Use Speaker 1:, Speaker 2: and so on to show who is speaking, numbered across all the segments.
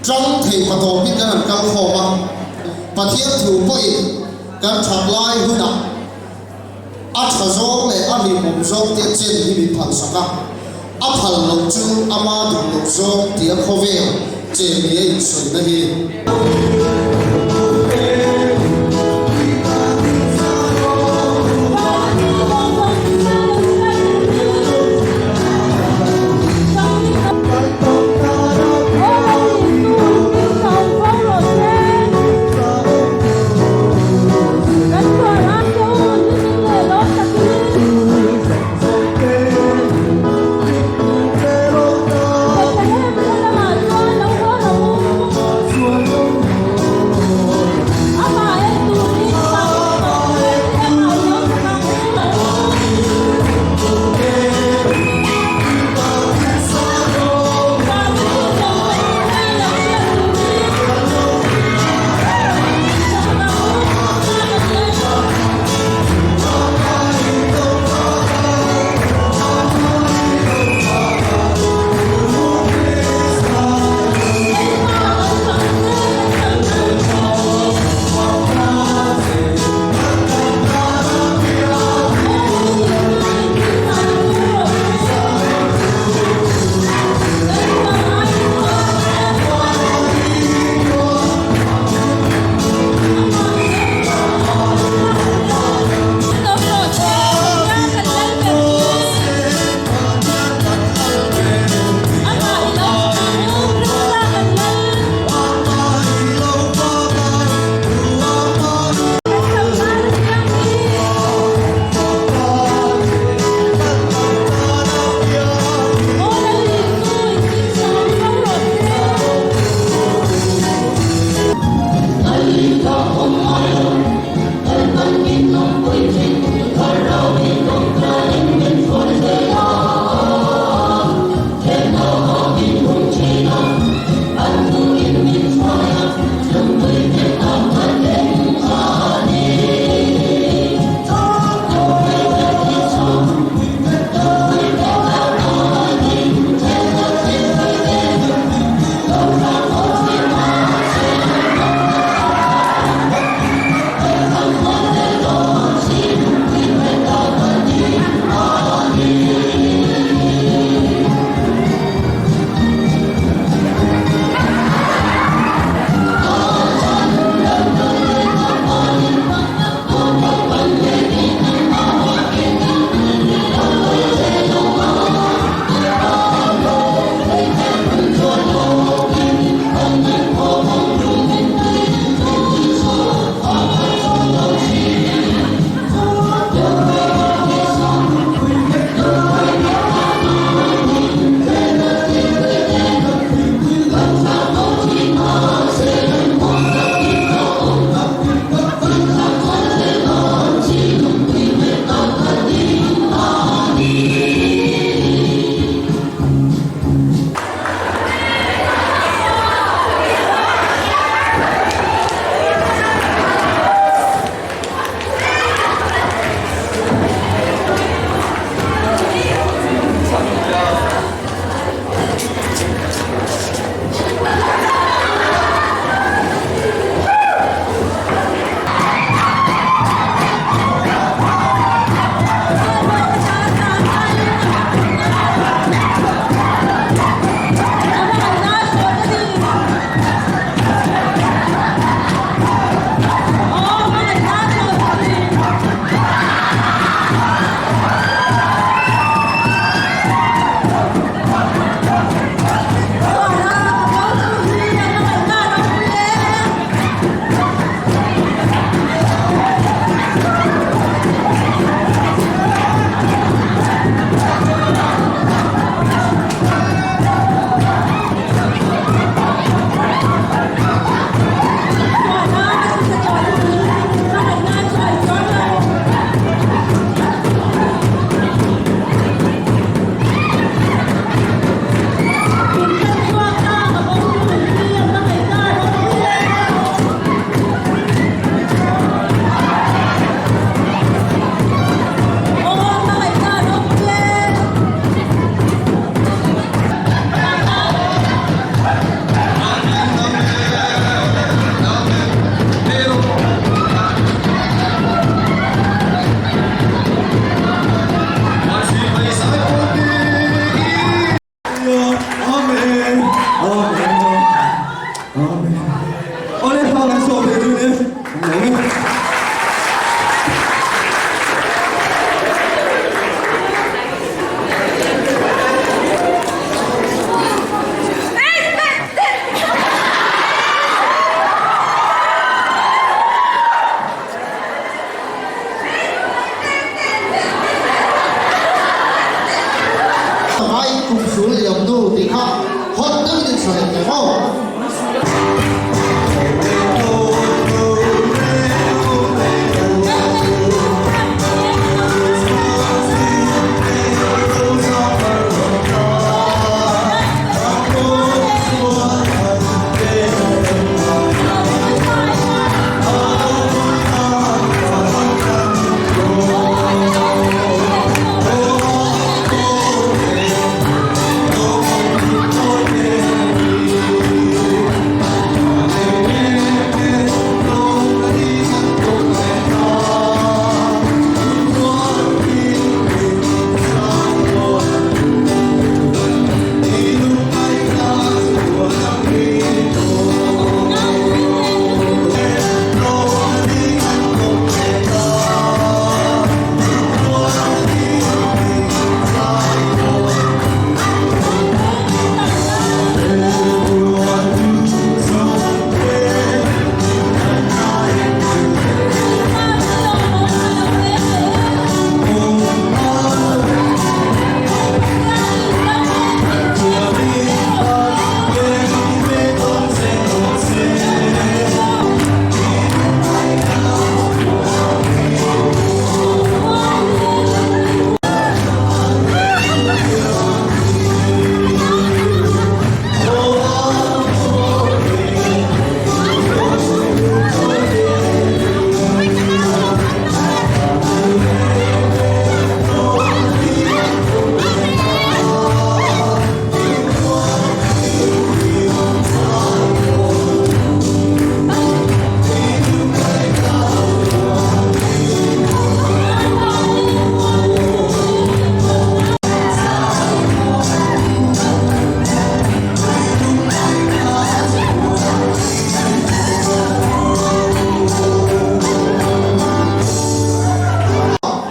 Speaker 1: Ṭang thei patawpin kan han kal khawm a, Pathian thu pawhin kan ṭhat lai hunah a ṭha zawng leh a hlimawm zawng tia chen hi min phalsak a, a phal loh chu ama duh loh zawng tia khawvel chen ni a insawina hi. Sa leh teh maw?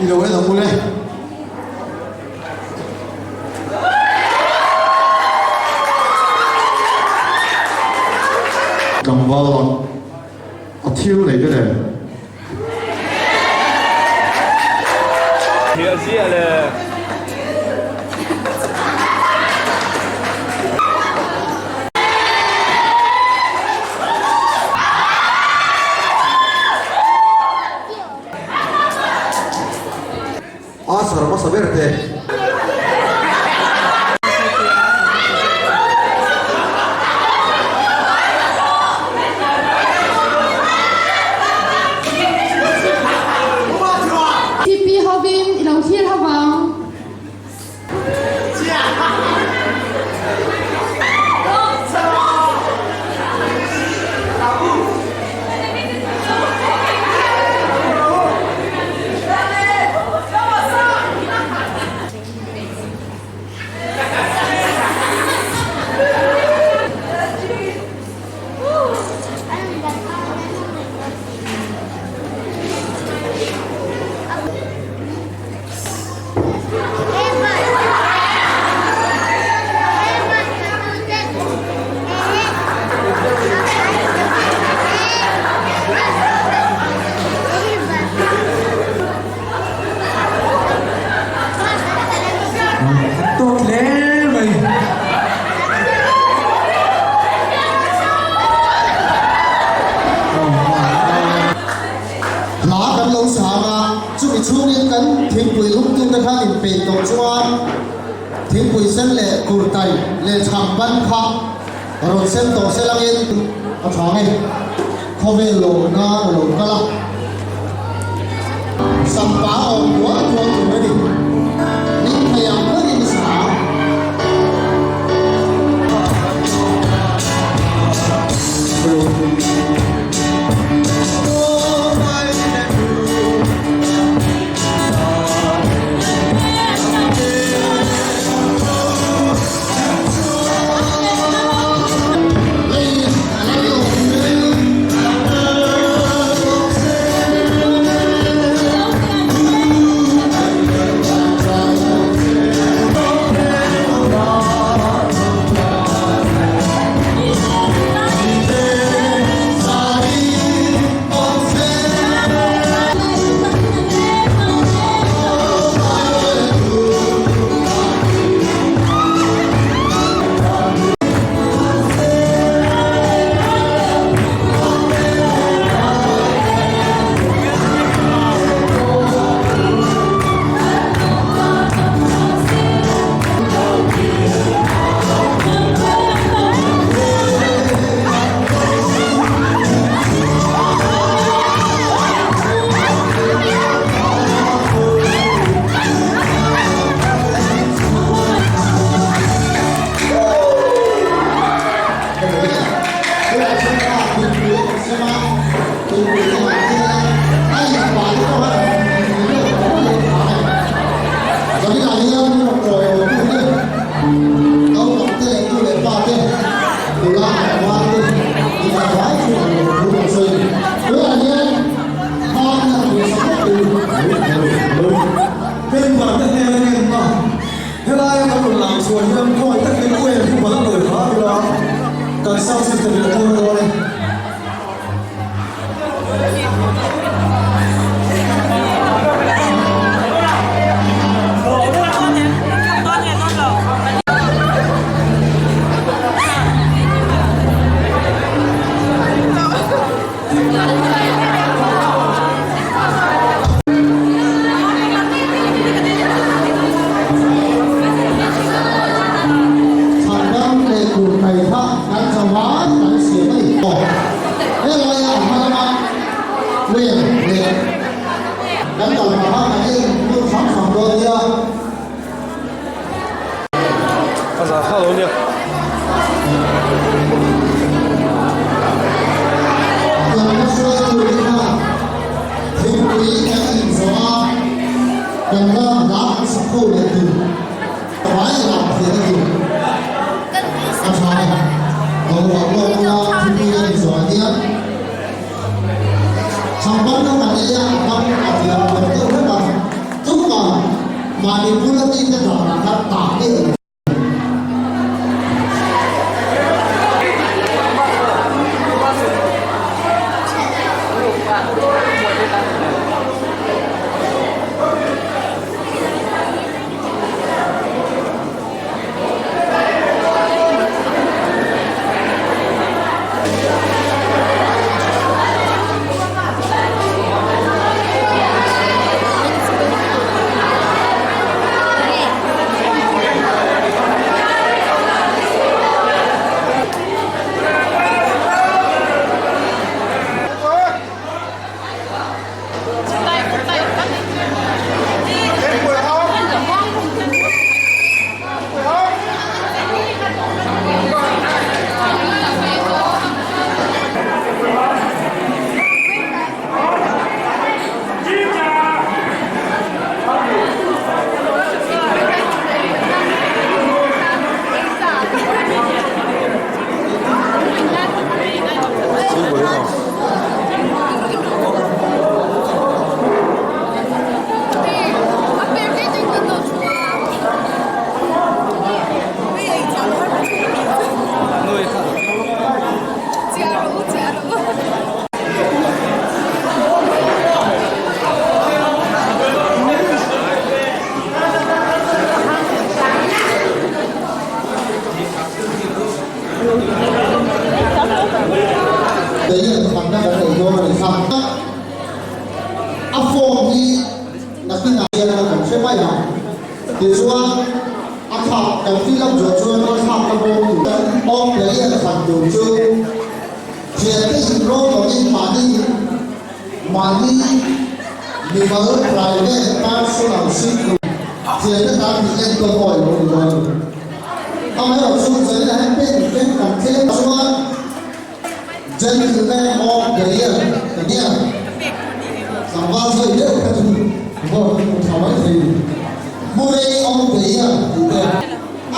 Speaker 1: I lo en ang ule. Tlangval a thil nei te nen.
Speaker 2: Ziah ziah le.
Speaker 3: Answer hmasa ber te.
Speaker 4: TP hovin i lo thlir ho vang.
Speaker 5: Tawk hle mai.
Speaker 1: Hla kan lo sang a, chumi chhungin kan thingpui lumtute khan inpeih tawh chuan thingpui sen leh kurtai leh chhang ban kha rawn sen tawh se langin a tha nge khawvel lawmna a lo kal a, sampa awm dual dual tur a ni. Min thei ang berin sa.
Speaker 2: hian khawngaih takin u em hi bal lo hram ila kan sound system in a tuar dawn e.
Speaker 1: Chhandam leh tur kai kha kan zavai kan siam a ni. Helaia a hma lama wen leh kan kal hma kha kan en hmun hrang hrang dawn nia.
Speaker 3: A zah kha lo nia.
Speaker 1: Kan hmahruaitu te khan thingpui kan inzawh a, kan ram hla kan sak ho leh tur vai lam thian a tur a tha a, lo ruah lawk ula thingpui kan inzawh ah hian chhangban kha kan ei a, a bang a thiam deuh deuh hlek a, chuvang mahni bula tite danah khan tah miah lo. Dayan khanna kan nei dawn a ni kha. A form hi nakinah hian kan hre mai ang. Tichuan a thlak kan fill up zawh chuan a thlak na bawm tur kan awm dayan khan tur chu Thiante inrawn lovin mahni mahni mimal private personal sikul thiante tan min enkawl awi lo ni dawn. Amaherawh chu zanin ah hian pen pen kan tlem chuan gentleman of the year ka nia tlangval sawi deuh kha chu vote hmu tha mai thei Murray of the year tih te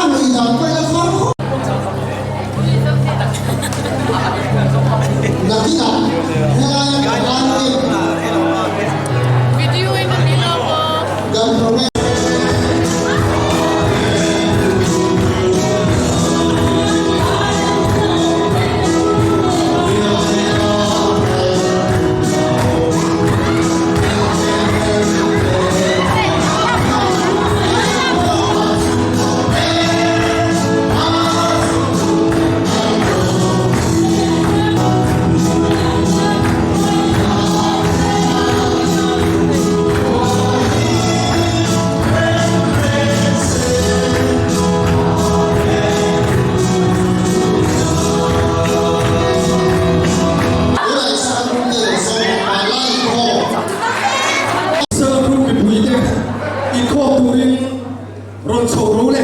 Speaker 1: a nuih dan pawh ila thar khawp. Nakinah helaia kan kan program.
Speaker 2: Sangapur mipuite inkhawm turin rawn chho ro le.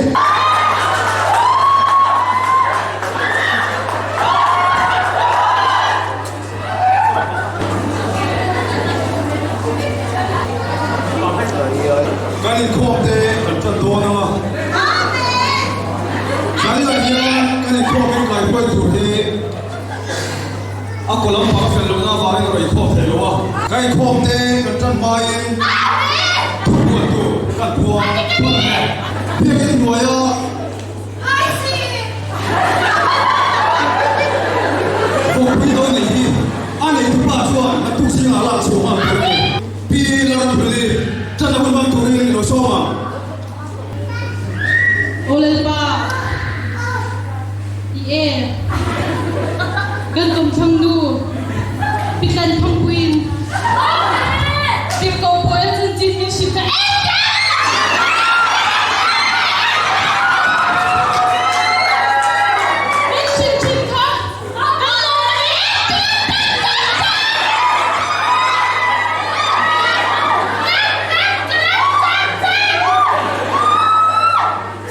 Speaker 2: Kan inkhawm te kan tan dawn ang a. Zaninah hian kan inkhawm in kaihruai tur hi a kaw lampang fel lohna avangin a rawn inkhawm thei lo a. Kan inkhawm te kan tan hmain thupuan tur kan phuang phawt ang e. Biakinn hnuaia. Vawkpui dawn neih hi a neitupa chuan a tuk zingah lak chhuah nghal tur a ni. Pi Lalramhlui tlatna hun hmang turin i lo sawm ang.
Speaker 4: Aw Lalpa, i e, kan kawmthlang nu Pitlan Thangpuiin tirhkoh pawl a chanchin min hrilh kha Min hrilh thin kha kan lawm a ni.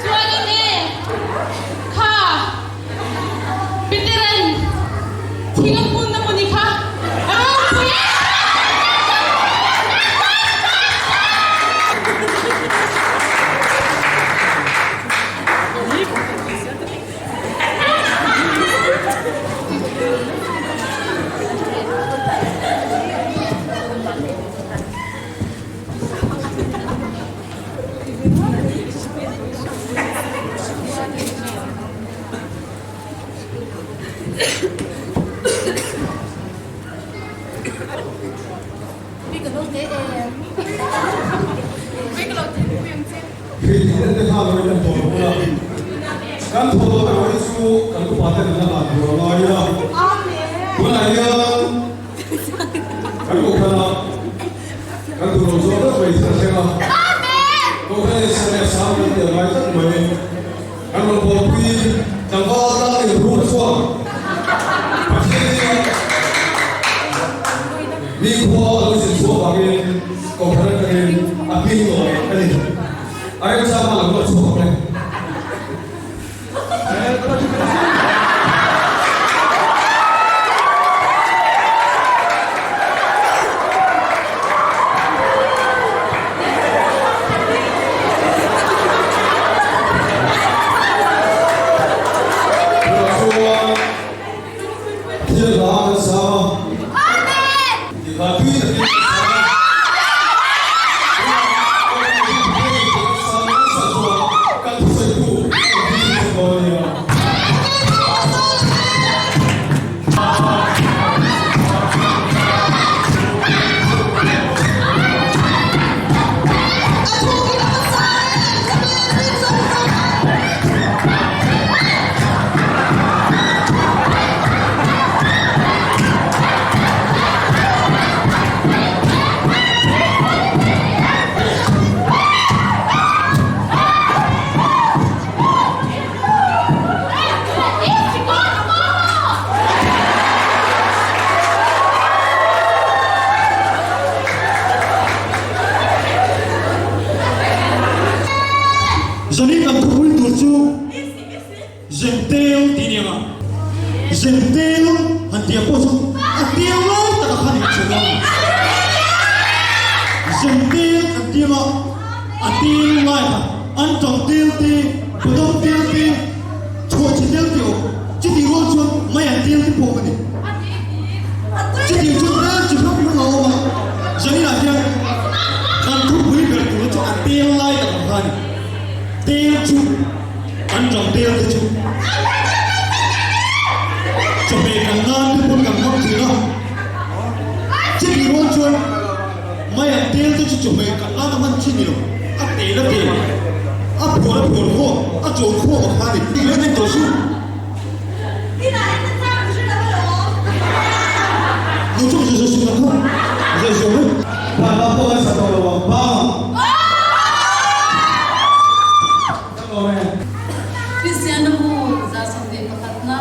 Speaker 4: Chuanin e, kha Peteran thing a hmun a mawni kha a ropui e.
Speaker 2: Hei te kha lo in tawh lo a, kan thawh tawh erawh hi chu kan upa ten an la dan tur a ngai a, tunah hian kan kohhran ah kan duh lo zawk deuh mai thil a thleng a, kohhran in sa leh sang kan tih a ngai tlat mai, kan rawn bawlpui tlangval tlang in rul chuan Pathian zinga mi khua a lo zin chhuah vangin kohhran atangin a hming nawi a ni. A remchang a lo la chhuak ang e. Tunah chuan thil hla kan sang a, tih hla tui takin kan sang a. Tunah kan sang nasa chuan kan thusawitu a rawn ding thei dawn a nia.
Speaker 6: Zanin kan thupui tur chu Zentel tih nia nga. Zentel han tih ang pawh chu a tel lai tak a khan in chhe dawn a ni. Zentel kan tih anga a tel lai kha an tang tel te, badam tel te, chhuahchhe tel te awm. Chutih rual chuan mai an tel te pawh a ni. Chutih chuan tel chi hrang hrang a awm a, Zaninah hian kan thupui ber tur chu a tel lai tak ang kha a ni. Tel chu an tang tel te chu chawhmeh kan nan te pawn kan hmang thin a. Chutih rual chuan mai an tel te chu chawhmeh kan nan a hman thin ni lo, a tel a tel, a phuar a phuar khawm, a chawl khawm a kha a ni. Tih leh nen tawh suh.
Speaker 7: Kristianna bu 21 na.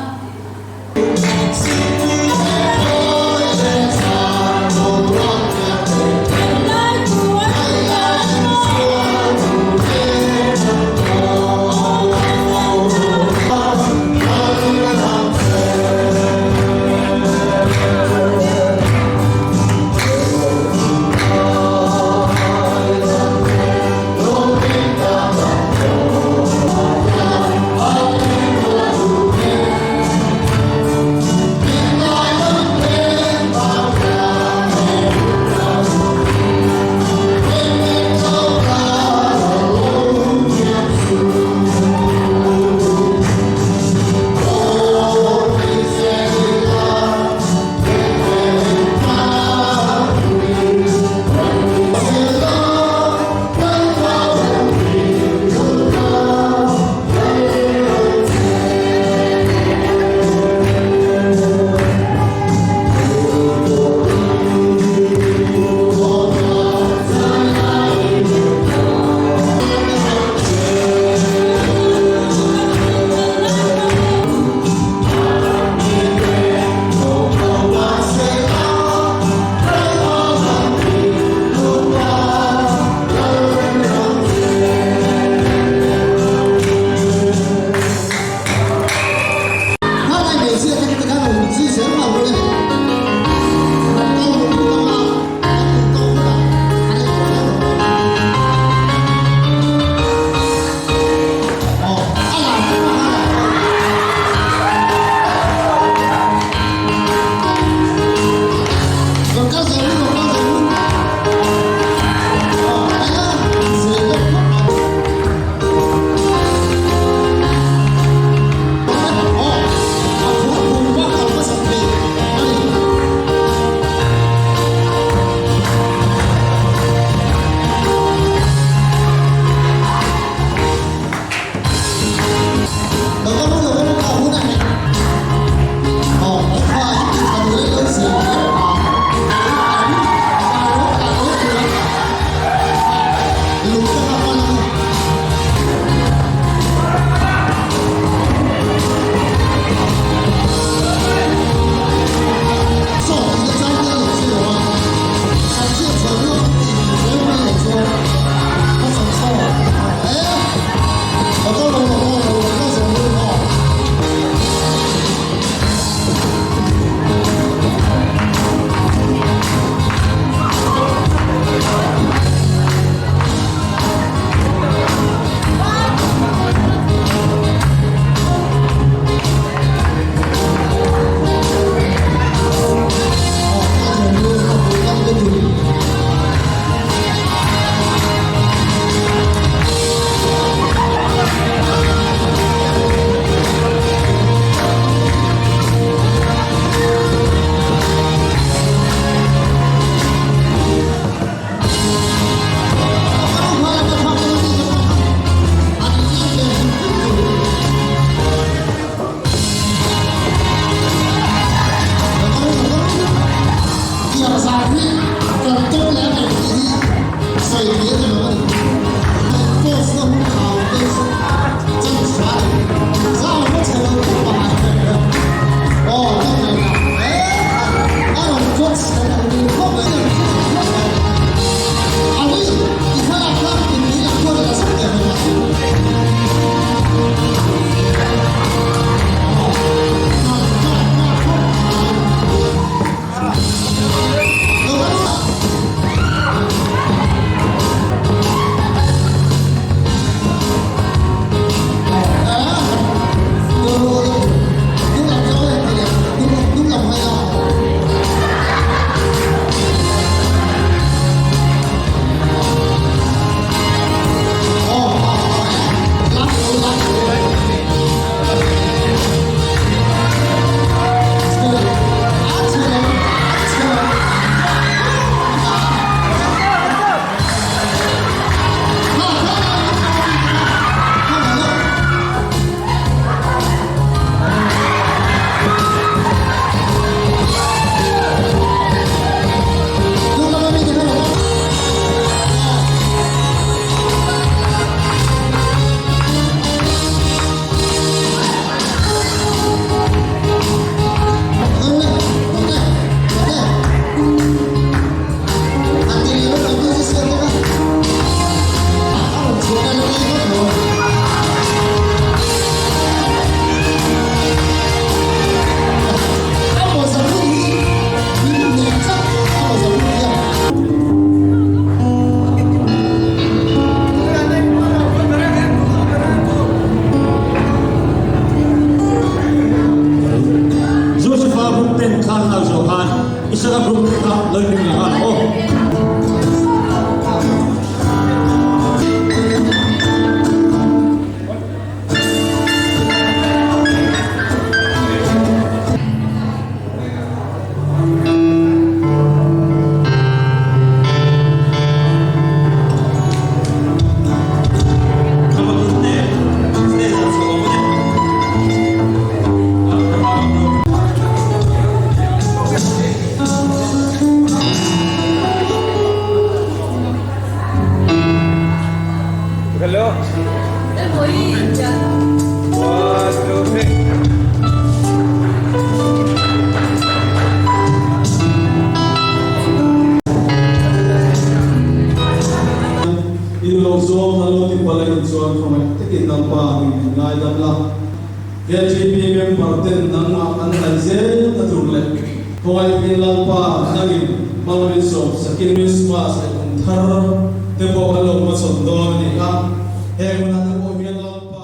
Speaker 3: One, two, three.
Speaker 2: In lo zawng kan lo ti palh a nih chuan khawngaih takin Lalpa ning min ngaidam la. KTP member ten nangmah kan hnaih zel na tur leh khawngaih takin Lalpa nangin hmang min sawm sakin Christmas leh kum thar te pawh kan lo hmachhawn dawn a ni a, heng hunah te pawh hian Lalpa.